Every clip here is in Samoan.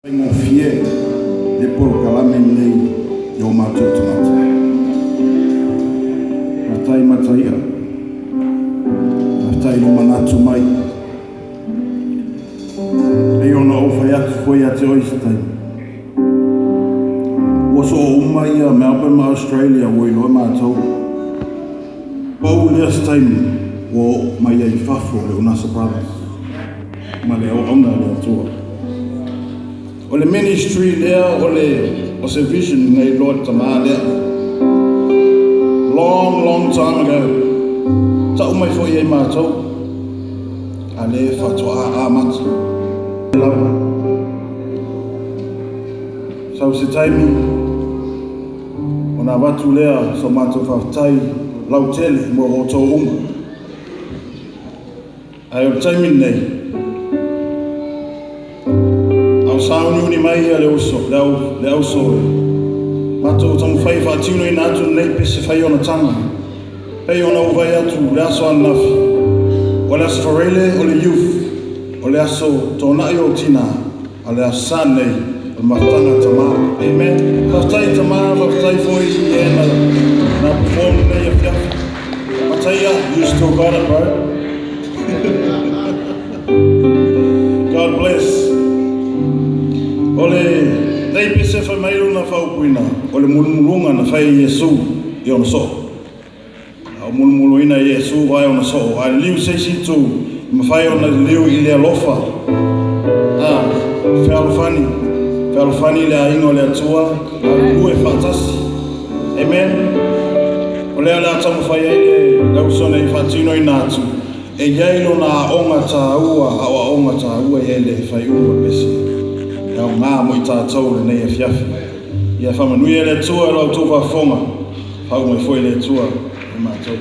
Faigofie le polokalame lenei i o matou tagata. Faafetai Mataia, faafetai i lou manatu mai. Pei ona ou fai atu foi ia te oe i se taimi, ua soo uma ia Melbourne ma Australia ua iloa matou. Pau lea se taimi ua oo mai ai i fafo le Unasa Brothers ma le auauna a le Atua. O le ministry lea o le o se vision na iloa le tama lea. Long, long time ago. Tau mai foi ai matou. A le faatoa amata. Lava. Sau se taimi ona avatu lea so matou faafetai lautele mo outou uma. Ae o le taimi lenei, a o sauniuni mai ia le uso, le au, le auso e matou taumafai e faatinoina atu lenei pese fai ona taga. Pei ona ou vaai atu i le aso ananafi, o le aso Faraile o le youth, o le aso Toonai o tina, a o le aso Sa lenei o le mafutaga a tama. Amen. Faafetai tama, faafetai foi i e na, na perform lenei afiafi. Mataia, you still got it, bro. God bless. O le nei pese fai mai lona faaupuina, o le mulumuluga na fai e Iesu i ona soo. A o mulumuluina e Iesu vae ona soo, a liliu se isi itu, e mafai ona liliu i le alofa. A, fealofani, fealofani i le aiga o le Atua, galulue faatasi. Amen. O lea o le a taumafai ai le auso nei faatinoina atu, e i ai lona aoga taua, aoaoga taua e i ai le faaiuga o le pese. E aoga mo i tatou lenei afiafi. Ia faamanuia le Atua i la outou faafofoga, faauu mai foi le Atua i matou.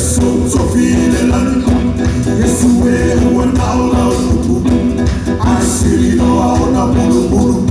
Iesu sofi le lagi Iesu e ua na o lau tupu. Asili loa ona mulumulu.